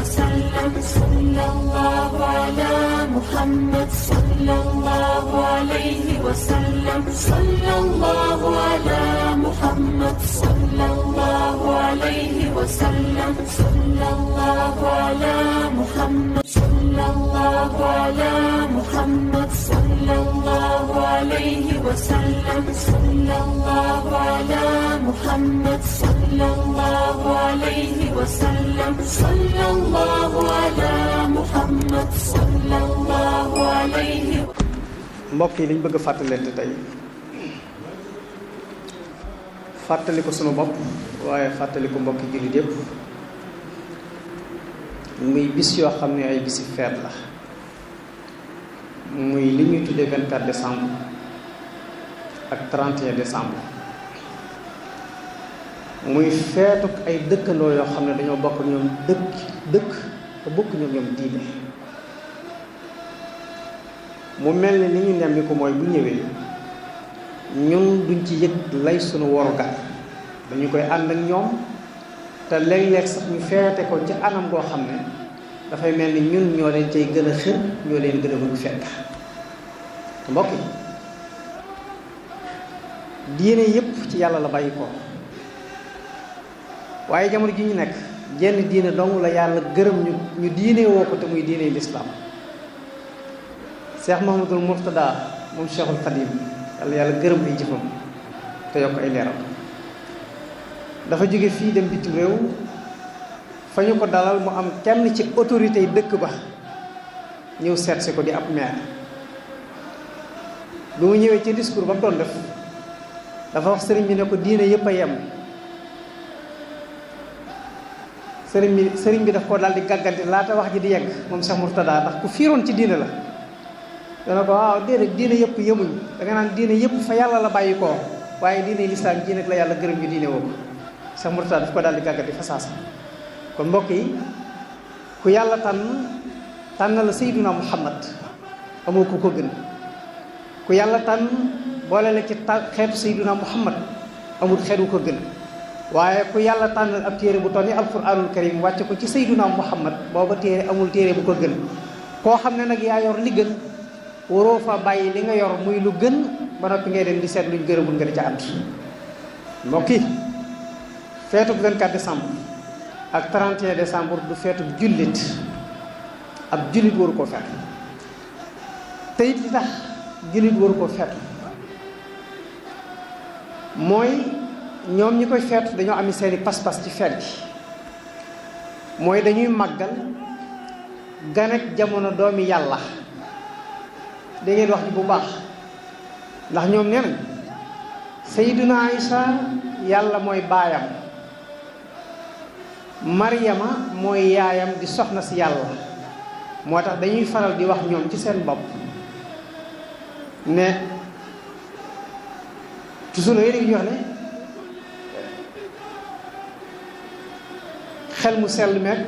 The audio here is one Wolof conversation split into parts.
وسلم صلى الله على محمد صلى الله عليه وسلم صلى الله على محمد صلى الله عليه وسلم صلى الله على محمد صلى الله على محمد صلى الله عليه وسلم صلى الله على محمد صلى الله عليه وسلم صلى الله على محمد صلى الله عليه. mbokk yi liñ bëgg a fàttalante tey fàttali ko sunu bopp waaye fàttali ko mbokki jullit yépp muy bis yoo xam ne ay bisi feet la muy li ñuy tuddee 24 décembre ak 31 décembre muy feetuk ay dëkkandoo yoo xam ne dañoo bokk ñoom dëkk te bokk ñoom diine. mu mel ni li ñu nemmi ko mooy bu ñëwee ñun duñ ci yëg lay sunu warugar dañu koy ànd ak ñoom te léeg-léeg sax ñu feete ko ci anam goo xam ne dafay mel ni ñun ñoo leen cay gën a xër ñoo leen gën a bëgg fekk. mbokk yi diine yépp ci yàlla la bàyyi ko waaye jamono ji ñu nekk jenn diine dong la yàlla gërëm ñu diine woo ko te muy diine lislaam. Cheikh Mouhamadoul Mourtada moom Cheikhul Khadim yàlla gërëm ay jëfam te yokk ay leeram dafa jóge fii dem bitim réew fa ñu ko dalal mu am kenn ci autorité yi dëkk ba ñëw seet si ko di ab maire. bi mu ñëwee ci discours ba mu doon def dafa wax sëriñ bi ne ko diine yépp a yem. sëriñ bi daf koo daal di gàgganti laata wax ji di yegg moom Cheikh Mourtada ndax ku fiiroon ci diine la. dana ko waaw déedéet diine yëpp yemuñ da nga naan diine yëpp fa yàlla la bàyyi koo waaye diine lislaam ji nag la yàlla gërëm ñu diine woo ko Cheikh Mourtada daf ko daal di gàggati fa saasa. kon mbokk yi ku yàlla tànn la Seydina Muhammad amoo ku ko gën. ku yàlla tànn boole la ci xeetu Seydina Muhammad amul xeetu ko gën. waaye ku yàlla tànn ab téere bu toll ni alquranul karim wàcce ko ci Seydina Muhammad booba téere amul téere bu ko gën. koo xam ne nag yaa yor li gën waroo fa bàyyi li nga yor muy lu gën ba noppi ngay dem di seet luñ gërëmul nga di ca ànd. mbokk yi feetuk 24 décembre ak 31 décembre du feetuk jullit ab jullit waru koo feet te it li tax jullit waru koo feet mooy ñoom ñi koy feetu dañoo ami seeni pas-pas ci feet gi mooy dañuy màggal ganek jamono doomi yàlla. da ngeen wax ji bu baax ndax ñoom nee nañ Sayyiduna Aïcha yàlla mooy baayam Maryama mooy yaayam di soxna si yàlla moo tax dañuy faral di wax ñoom ci seen bopp ne toujours la yéen ñu wax ne xel mu sell meeg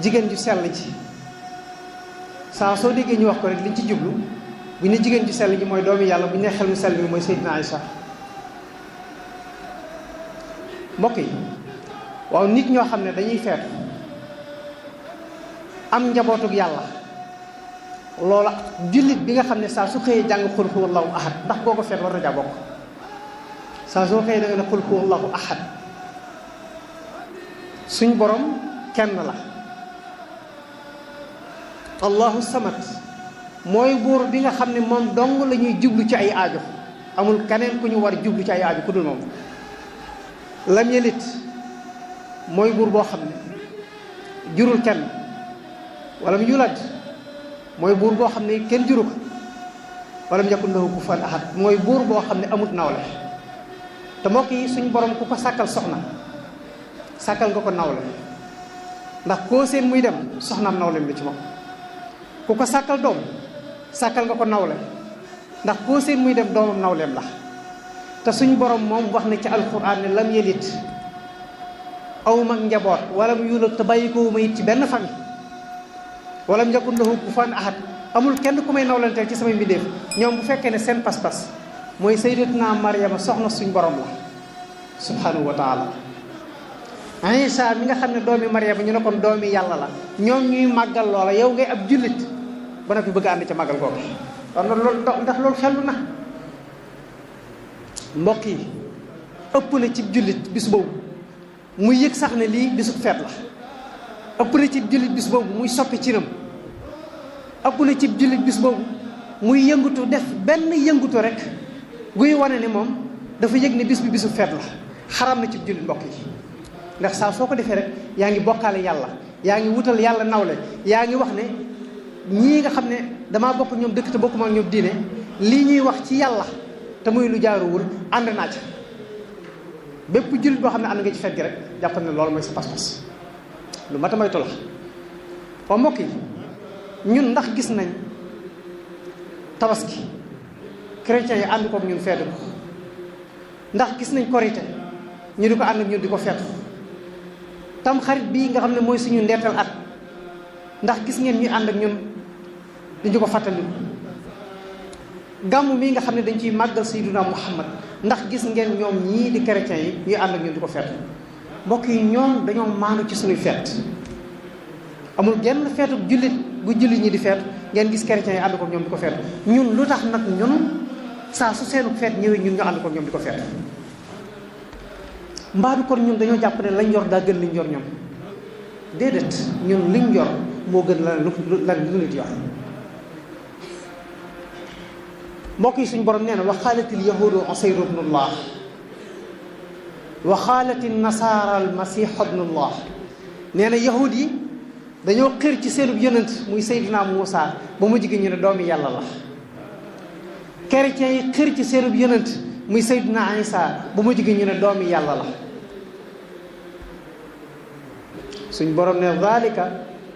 jigéen ju sell ji saa soo déggee ñu wax ko rek liñ ci jublu bu ñu ne jigéen ju sell ji mooy doomi yàlla bu ñu ne xel mu sell bi mooy Seydina Aïcha. mbokk yi waaw nit ñoo xam ne dañuy feetu am njabootug yàlla loola jullit bi nga xam ne saa su xëyee jàng xul huwallahu ahad ndax boo ko feet war na jaa bokk. saa soo xëyee da nga ne xul huwallahu ahad suñ borom kenn la. allahu samad mooy buur bi nga xam ne moom dong la ñuy jublu ci ay aajo amul keneen ku ñu war jublu ci ay aajo ku dul moom. lam yelit mooy buur boo xam ne jurul kenn wala mu yulad mooy buur boo xam ne kenn juru ko wala mu yakun lahu kufuwan ahad mooy buur boo xam ne amut nawle. te mbokk yi suñ borom ku ko sàkkal soxna sàkkal nga ko nawle ndax koo seen muy dem soxnaam nawleem la ci moom. ku ko sàkkal doom sàkkal nga ko nawle ndax koo seen muy dem doomam nawleem la. te suñ borom moom wax na ci alquran ne lam yelit aw mag njaboot wala mu yulat te bàyyi ko ma it ci benn famille wala mu yakun lahu kufuwan ahad amul kenn ku may nawlanteel ci samay mbindéef. ñoom bu fekkee ne seen pas-pas mooy sayyidatuna Maryama soxna suñ borom la subhanahu wa taala Isa mi nga xam ne doomi Mariama ñu ne kon doomi yàlla la ñoom ñuy màggal loola yow ngay ab jullit ba noppi bëgg a ànd ca màggal googu kon loolu ndax loolu xellu na mbokk yi ëpp na ci jullit bis boobu muy yëg sax ne lii bisu feet la ëpp na ci jullit bis boobu muy soppi ci ram ëpp na ci jullit bis boobu muy yëngutu def benn yëngutu rek guy wane ne moom dafa yëg ne bis bi bisu feet la xaram na ci jullit mbokk yi ndax saa soo ko defee rek yaa ngi bokkaale yàlla yaa ngi wutal yàlla nawle yaa ngi wax ne ñii nga xam ne damaa bokk ñoom dëkk te bokkuma ak ñoom diine lii ñuy wax ci yàlla te muy lu jaaruwul ànd naa ca bépp jullit boo xam ne ànd nga ci feet gi rek jàppal ne loolu mooy sa pas-pas lu mat a moytu la waaw mbokk yi ñun ndax gis nañ tabaski chrétiens yi ànd kook ñun feetu ko ndax gis nañ korite ñu di ko ànd ak ñun di ko feetu tam xarit bii nga xam ne mooy suñu ndeetal at ndax gis ngeen ñuy ànd ak ñun di ñu ko fàttali gàmmu mii nga xam ne dañ ciy màggal sayyiduna Muhammad ndax gis ngeen ñoom ñii di chrétiens yi ñuy ànd ak ñun di ko feetu mbokk yi ñoom dañoo maanu ci suñuy feet amul genn feetu jullit bu jullit ñi di feetu ngeen gis chrétiens yi ànd ko ñoom di ko feetu ñun lu tax nag ñun saa su seenu feet ñëwee ñun ñu ànd ko ñoom di ko feetu mbaadu kon ñun dañoo jàpp ne lañ yor daa gën liñ yor ñoom déedéet ñun liñ yor moo gën lu nit yor mbokk yi suñ borom nee na wa qaalatil yahuudu Usayru ibnullah wa qaalatil nasaara al masiixu ibnullah nee na yahud yi dañoo xër ci seenub yonent muy Seydina Muusa ba mu jigi ñu ne doomi yàlla la chrétiens yi xër ci seenub yonent muy Seydina Isa ba mu jigi ñu ne doomi yàlla la suñ borom ne zalika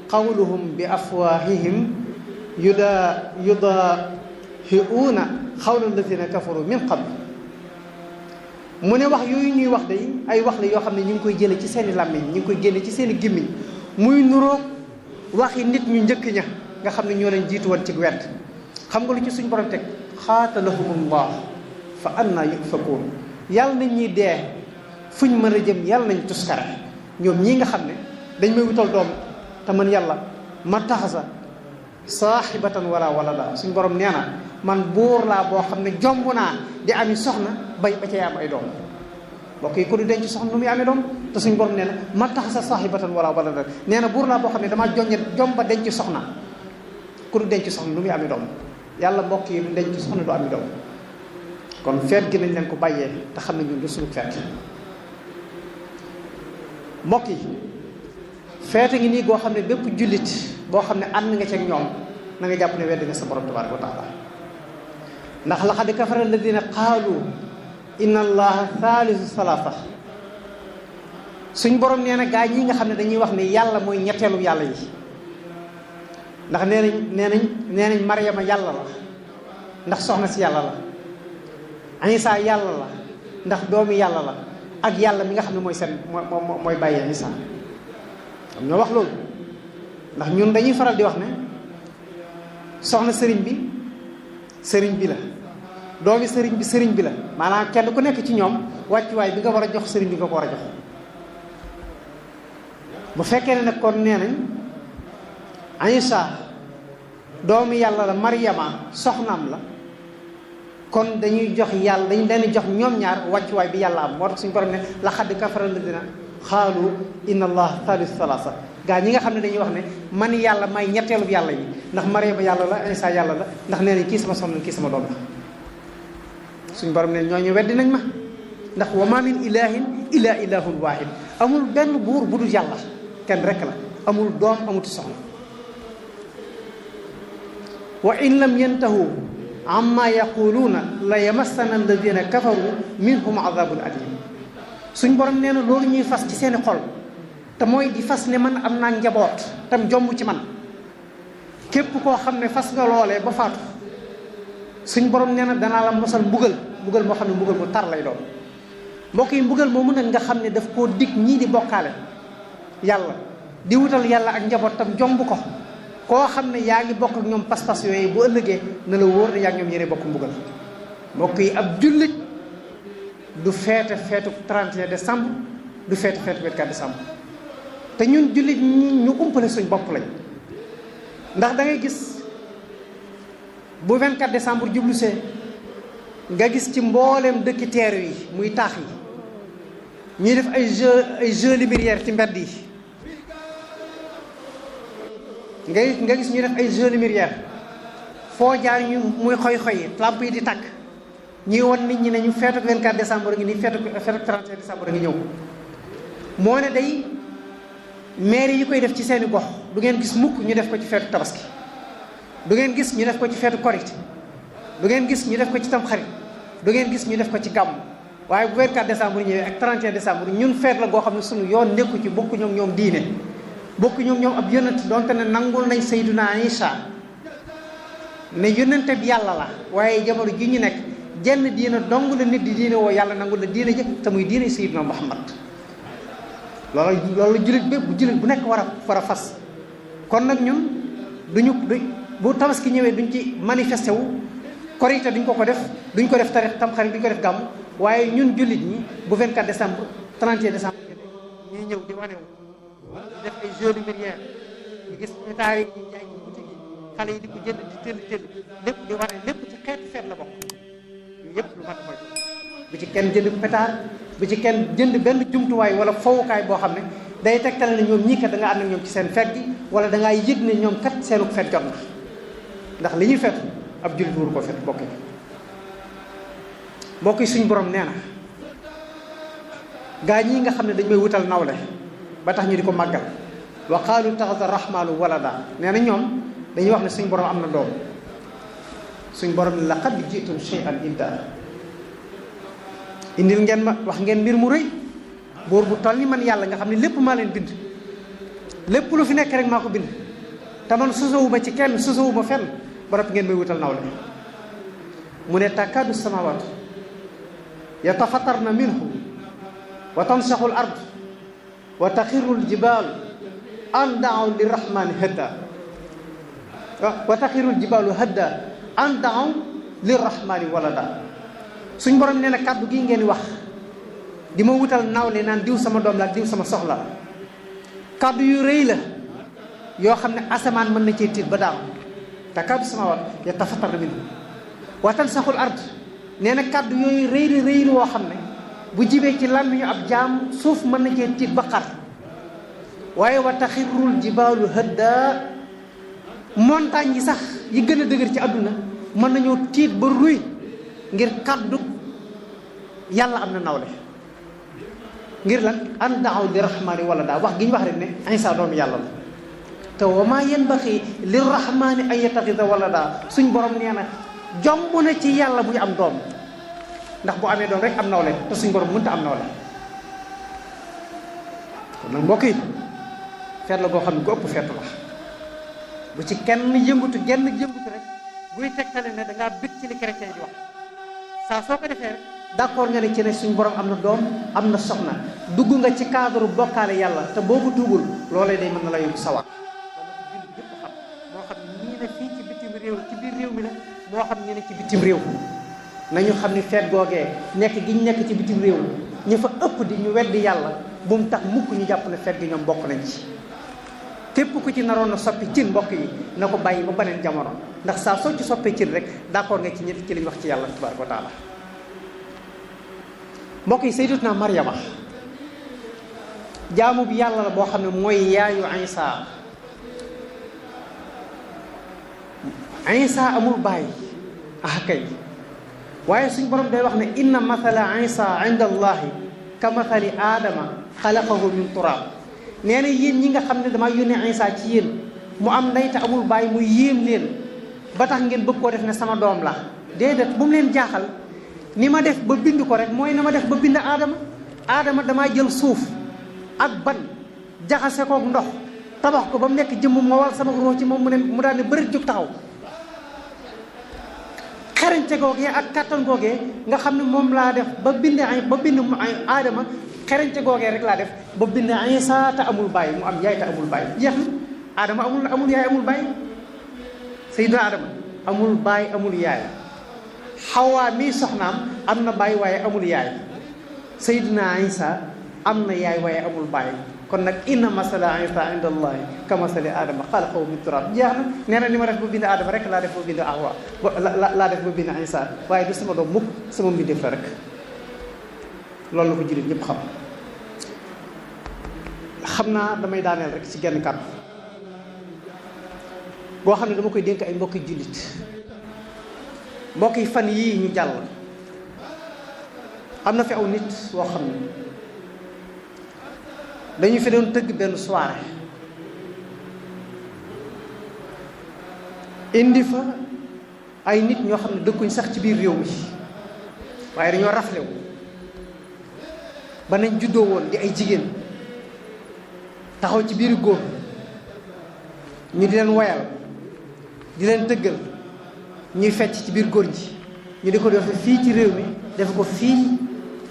qawluhum bi afwahihim yudahiuna xawla alladina kafaru min qabl mu ne wax yooyu ñuy wax day ay wax la yoo xam ne ñu ngi koy jële ci seeni làmmiñ ñu ngi koy génne ci seeni gémmiñ muy nuroog waxi nit ñu njëkk ña nga xam ne ñoo leen jiitu woon ci wet xam nga lu ci suñ borom teg xaatalahumullah fa anna yufakuun yàlla nañ ñuy dee fuñ mën a jëm yàlla nañ tuskare ñoom ñii nga xam ne dañ may wutal doom te man yàlla ma taxasa saaxibatan wala walada suñ borom nee na man buur laa boo xam ne jomb naa di ami soxna bay ba cay am ay doom mbokk yi ko du denc soxna nu muy amee doom te suñ borom nee na ma taxasa saaxibatan wala walada nee na buur laa boo xam ne damaa jomba denc soxna ku du denc soxna nu muy amee doom yàlla mbokk yi du denc soxna du ami doom kon feet gi nañ leen ko bàyyee te xam ne ñun du suñu feet mbokk yi feete ngi nii goo xam ne bépp jullit boo xam ne ànd nga ci ak ñoom na nga jàpp ne wedd nga sa borom tabaraka wa taala ndax laqad kafara alladina qaalu inna allaha thalithu thalatha suñ borom nee na gaa ñi nga xam ne dañuy wax ne yàlla mooy ñetteelu yàlla yi ndax nee nañ Maryama yàlla la ndax soxna si yàlla la Isa yàlla la ndax doomi yàlla la ak yàlla mi nga xam ne mooy seen mooy bàyyee Isa am ñoo wax loolu ndax ñun dañuy faral di wax ne soxna sëriñ bi la doomi sëriñ bi la maanaam kenn ku nekk ci ñoom wàccuwaay bi nga war a jox sëriñ bi nga ko war a jox bu fekkee ne nag kon nee nañ Isa doomi yàlla la Maryama soxnaam la kon dañuy jox yàlla dañ leen jox ñoom ñaar wàccuwaay bi yàlla am moo tax suñu borom ne laqad kafara alladina xaalu inna allah thalithu thalatha gaa ñi nga xam ne dañuy wax ne man yàlla may ñetteelu yàlla yi ndax Maryama yàlla la Isa yàlla la ndax nee nañ kii sama soxna kii sama doom la suñu borom ne ñooñu weddi nañ ma ndax wa ma min ilahin illa ilahun wahid amul benn buur bu dul yàlla kenn rek la amul doom amuti soxna wa in lam yantahu amma yaquluuna la yamassana alladina kafaru minhum adabun alim suñ borom nee na loolu ñuy fas ci seeni xol te mooy di fas ne man am naa njaboot tam jomb ci man képp koo xam ne fas nga loolee ba faatu suñ borom nee na danaa la mosal mbugal moo xam ne mbugal mu tar lay doon mbokk yi mbugal moomu nag nga xam ne daf koo dig ñii di bokkaale yàlla di wutal yàlla ak njaboot tam jomb ko koo xam ne yaa ngi bokk ak ñoom pas-pas yooyu bu ëllëgee na la wóor ne yaa ngi ñoom yéene bokk mbugal mbokk yi ab jullit du feetu 31 décembre du feetu 24 décembre te ñun jullit ñi ñu umpale suñ bopp lañ ndax da ngay gis bu 24 décembre jublu see nga gis ci mbooleem dëkki teeru yi muy taax yi ñuy def ay jeux lumière ci mbedd yi nga gis ñuy def ay jeux lumière foo jaar ñu muy xoy-xoy lamp yi di tàkk ñuy won nit ñi ne ñu feetu 24 décembre ngi nii feetu 31 décembre ngi ñëw moo ne day maire yi koy def ci seeni gox du ngeen gis mukk ñu def ko ci feetu tabaski du ngeen gis ñu def ko ci feetu korite du ngeen gis ñu def ko ci tamxarit du ngeen gis ñu def ko ci gàmm waaye bu 24 décembre ñëwee ak 31 décembre ñun feet la goo xam ne sunu yoon nekku ci bokku ñoom diine bokku ñoom ab yonent donte ne nangul nañ Sayyiduna Isa ne yonente bi yàlla la waaye jamono ji ñu nekk jenn diina dong la nit di diine woo yàlla nangul la diine jëkk te muy diine Sayyiduna Muhammad loolu jullit bépp bu jullit bu nekk war a fas kon nag ñun duñu bu tabaski ñëwee duñ ci manifesté wu korite duñ ko def duñ ko def tarix tamxarit duñ ko def gàmm waaye ñun jullit ñi bu 24 décembre 31 décembre ñuy ñëw di wane wu di def ay jeux lumière ñu gis état yi ñu jaay ci boutique yi xale yi di ko jënd di tëll lépp di wane lépp ci xeetu feet la bokk yooyu yëpp lu mat mooy bu ci kenn jënd pétard bu ci kenn jënd benn jumtuwaay wala fowukaay boo xam ne day tegtale ne ñoom ñii kat da nga ànd ak ñoom ci seen feet gi wala da ngaa yëg ne ñoom kat seenu feet jot na ndax li ñuy feet ab jullit wuru ko feet mbokk yi suñ borom nee na gaa ñii nga xam ne dañ may wutal nawle ba tax ñu di ko màggal wa qaalu taxasa rahmaanu walada nee na ñoom dañuy wax ne suñ borom am na doom suñ borom ne laqad jitum shay'an idda indil ngeen ma wax ngeen mbir mu rëy buur bu toll ni man yàlla nga xam ne lépp maa leen bind lépp lu fi nekk rek maa ko bind te man sosowuma ci kenn sosowuma fenn ba noppi ngeen may wutal nawle mu ne takaadu samawaatu yatafattarna minhu wa tansaxu l ard wa taxiru l jibaalu an daaw lirrahmani hadda wa taxiru l jibaalu hadda an daaw lirrahmani walada suñ borom nee na kàddu gi ngeen wax di ma wutal nawle naan diw sama doom la diw sama soxla kàddu yu rëy la yoo xam ne asamaan mën na cee tiit ba daaw takaadu samawaat yatafattarna minhu wa tansaxul ard nee na kàddu yooyu rëy woo xam ne bu jibee ci làmmiñu ab jaam suuf mën na cee tiit ba xar waaye wa taxirul jibaalu hadda montagne yi sax yi gën a dëgër ci àdduna mën nañoo tiit ba ruy ngir kàddu yàlla am na nawle ngir lan an daaw li rahmaani wala daa wax gi ñu wax rek ne Isa doomu yàlla la te wa maa yanbaxi li rahmaani an yattaxida wala daa suñ borom nee na jomb na ci yàlla buy am doom ndax bu amee doom rek am nawle te suñ borom mënta am nawle kon nag mbokk yi feet la goo xam ne gu ëpp feetu la bu ci kenn yëngutu rek buy tegtale ne da ngaa bég ci li chrétien yi di wax saa soo ko defee rek d'accord nga ne ci ne suñ borom am na doom am na soxna dugg nga ci cadre bokkaale yàlla te boo ko tuubul loolee day mën na la yóbbu sawar dana ko bind yëpp xam moo xam ñii ne fii ci bitim réew ci biir réew mi la moo xam ñi ne ci bitim réew nañu xam ni feet googee nekk gi ñu nekk ci bitim réew ñu fa ëpp di ñu weddi yàlla bu mu tax mukk ñu jàpp ne feet gi ñoom bokk nañ ci képp ku ci naroon na soppi cin mbokk yi na ko bàyyi ba beneen jamono ndax saa soo ci soppee cin rek d'accord nga ci ñetti ci liñ wax ci yàlla tabaaraka wa taala mbokk yi sayyidatuna Maryama jaamu bi yàlla la boo xam ne mooy yaayu Isa amul baay kay waaye suñ borom day wax ne inna mathala Isa inda allahi ka mathali aadama xalaqahu min turab nee na yéen ñi nga xam ne dama yónnee Isa ci yéen mu am ndey te amul baay mu yéem leen ba tax ngeen bëgg koo def ne sama doom la déedéet bu mu leen jaaxal ni ma def ba bind ko rek mooy na ma def ba bind aadama damaa jël suuf ak ban jaxase kook ndox tabax ko ba mu nekk jëmm ma wal sama ruux ci moom mu daal ne bëri jóg taxaw xerañte googee ak kattan googee nga xam ne moom laa def ba bind aadama xerañte googee rek laa def ba bind Isa te amul baay mu am yaay te amul baay jeex na aadama amul yaay amul baay Seydina Adama amul baay amul yaay Xawaa mii soxnaam am na baay waaye amul yaay Seydina Isa am na yaay waaye amul bàyyi kon nag inna masala Isa inda allahi ka masali Adama xalaqahu min turab jeex na. nee na li ma def ba bind Adama rek laa def ba bind Awa laa def ba bind Isa waaye du sama doom mukk sama mbindeef la rek. loolu la ko jullit ñëpp xam naa damay daaneel rek ci genn kàddu boo xam ne dama koy dénk ay mbokki jullit mbokki fan yii ñu jàll am na fi aw nit woo xam ne dañu fi doon tëgg benn soirée indi fa ay nit ñoo xam ne dëkkuñ sax ci biir réew mi waaye dañoo raflewu ba nañ juddoo woon di ay jigéen taxaw ci biir góor ñu di leen woyal di leen tëggal ñuy fecc ci biir góor ñi ñu di ko defe fii ci réew mi defe ko fii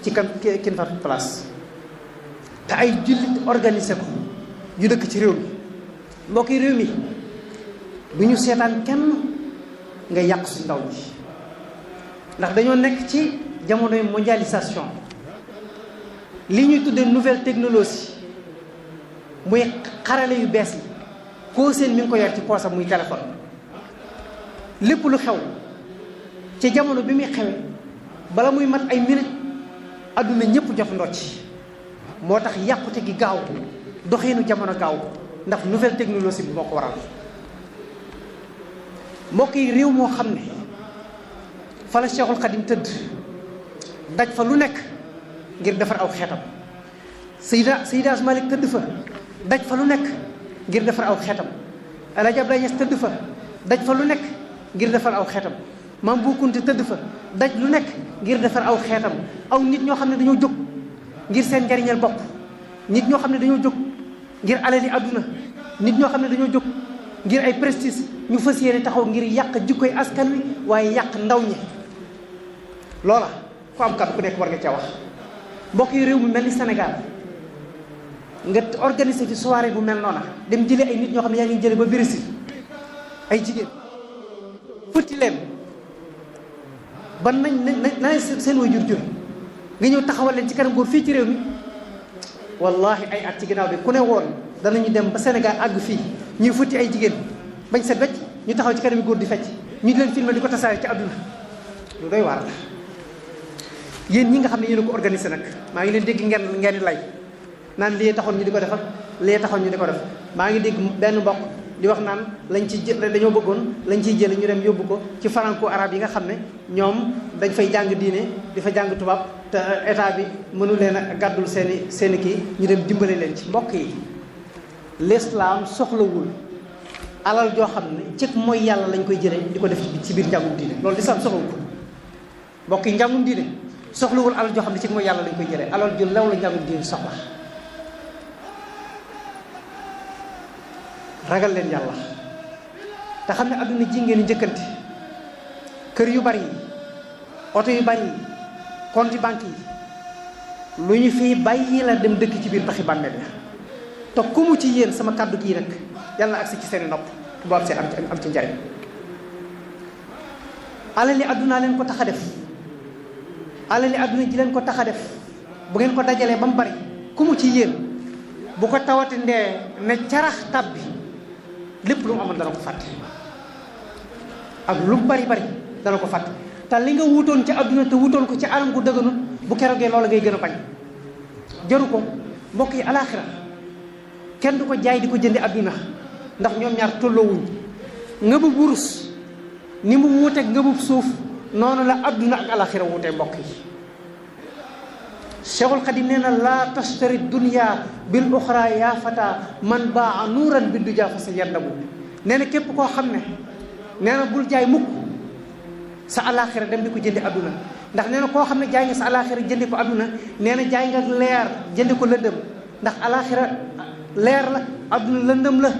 ci King Fahd Palace te ay jullit organisé ko yu dëkk ci réew mi mbokk yi réew mi du ñu seetaan kenn nga yàq su ndaw ñi ndax dañoo nekk ci jamonoy mondialisation li ñuy tuddee nouvelle technologie muy xarale yu bees yi koo seen mi ngi ko yor ci poosam muy téléphone lépp lu xew ci jamono bi muy xewe bala muy mat ay minute adduna ñëpp jox ndocc moo tax yàqute gi gaaw doxinu jamono gaaw ndax nouvelle technologie bi moo ko waral mbokk yi réew moo xam ne fa la Cheikhul Khadim tëdd daj fa lu nekk ngir defar aw xeetam Seyda Malick tëdd fa daj fa lu nekk ngir defar aw xeetam El Hadj Abdoulaye Niass tëdd fa daj fa lu nekk ngir defar aw xeetam Mame Bou Kounta tëdd fa daj lu nekk ngir defar aw xeetam aw nit ñoo xam ne dañoo jóg ngir seen njariñal bopp nit ñoo xam ne dañoo jóg ngir alali àdduna nit ñoo xam ne dañoo jóg ngir ay prestige ñu fas yéene taxaw ngir yàq jikkoy askan wi waaye yàq ndaw ñi loola ku am kàddu ku nekk war nga ca wax mbokk yi réew mi mel ni Sénégal nga organiser ci soirée bu mel noona dem jëlee ay nit ñoo xam ne yaa ngi jëlee ba Brésil ay jigéen futti leen ba nañ seen way jur nga ñëw taxawal leen ci kanam góor fii ci réew mi wallahi ay at ci ginnaaw bi ku ne woon danañu dem ba Sénégal àgg fii ñuy futti ay jigéen bañ set wecc ñu taxaw ci kanam góor di fecc ñu di leen filmer di ko tasaare ci àdduna lu doy waar la yéen ñi nga xam ne yéen a ko organisé nag maa ngi leen dégg ngeen di lay naan lii taxoon ñu di ko defal lii taxoon ñu di ko def maa ngi dégg benn mbokk di wax naan lañ ci jël dañoo bëggoon lañ ciy jële ñu dem yóbbu ko ci franco arabe yi nga xam ne ñoom dañ fay jàng diine di fa jàng tubaab te état bi mënu leen a gàddul seeni kii ñu dem dimbale leen ci mbokk yi l'islam soxlawul alal joo xam ne ci mooy yàlla lañ koy jëlee di ko def ci biir njàngum diine loolu l'islam soxlawul ko mbokk yi njàngum diine soxlawul alal joo xam ne ci mooy yàlla lañ koy jëlee alal ju lew la njàngum diine soxla ragal leen yàlla te xam ne adduna ji ngeen njëkkante kër yu bari yi oto yu bari yi compte banque yi lu ñu fi bàyyi la dem dëkk ci biir taxi bàmmeel ya te ku mu ci yéen sama kàddu gii nag yàlla na agsi ci seeni nopp bu am seen am ci njariñ alali addunaa leen ko tax a def alali adduna ji leen ko tax a def bu ngeen ko dajalee ba mu bari ku mu ci yéen bu ko tawati ndee ne carax tab bi lépp lu mu amoon dana ko fàtte ak lu bari bari dana ko fàtte te li nga wutoon ci adduna te wutoon ko ci anam gu dëgganul bu keroogee loola ngay gën a bañ jaru ko mbokk yi alaaxira kenn du ko jaay di ko jëndi adduna ndax ñoom ñaar tolloowuñ ngëbub wurus ni mu wuuteeg ngëbub suuf noonu la adduna ak alaaxira wuutee mbokk yi Cheikhul Khadim nee na laa tashtari dunya bil uxra yaa fata man baa nuuran bi du jaa fa sa yandabu nee na képp koo xam ne nee na bul jaay mukk sa alaxira dem di ko jëndi adduna ndax nee na koo xam ne jaay nga sa alaxira jëndi ko adduna nee na jaay nga leer jëndi ko lëndëm ndax alaxira leer la adduna lëndëm la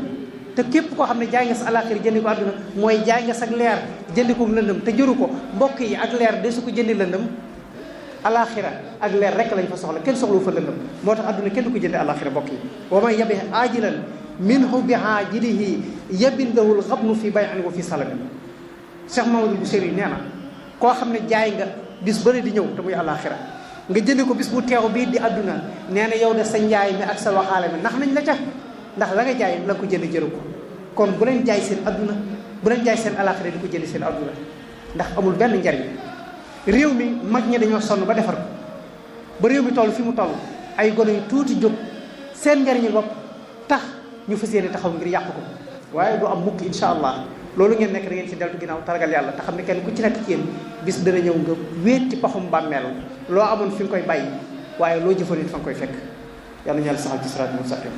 te képp koo xam ne jaay nga sa alaxira jëndi ko adduna mooy jaay nga sa leer jëndi ko lëndëm te jëru ko mbokk yi ak leer de su ko jëndi lëndëm alaxira ak leer rek lañ fa soxla kenn soxlawu fa lëndëm moo tax adduna kenn du ko jënde alaxira mbokk yi wa man yabi ajilan minhu bi ajilihi yabindahul xabnu fi bayan wa fi salamin Cheikh Mamadou Bouchayri nee na koo xam ne jaay nga bis bëri di ñëw te muy alaxira nga jëndi ko bis bu teew bii di àdduna nee na yow de sa njaay mi ak sa waxaale mi ndax nañ la ca ndax la nga jaay la ko jënd jëru ko kon bu leen jaay seen àdduna bu leen jaay seen alaxira di ko jënd seen àdduna ndax amul benn njariñ réew mi mag ñi dañoo sonn ba defar ko ba réew mi toll fi mu toll ay gone yu tuuti jóg seen njariñu bopp tax ñu fas yéene taxaw ngir yàq ko waaye du am mukk insha allah loolu ngeen nekk da ngeen ci deltu ginnaaw taragal yàlla te xam ne kenn ku ci nekk ci yéen bis dana ñëw nga wéet ci paxum bàmmeel loo amoon fi nga koy bàyyi waaye loo jëfoon it fa nga koy fekk yàlla ñu yàlla saxal ci siraat mustaqim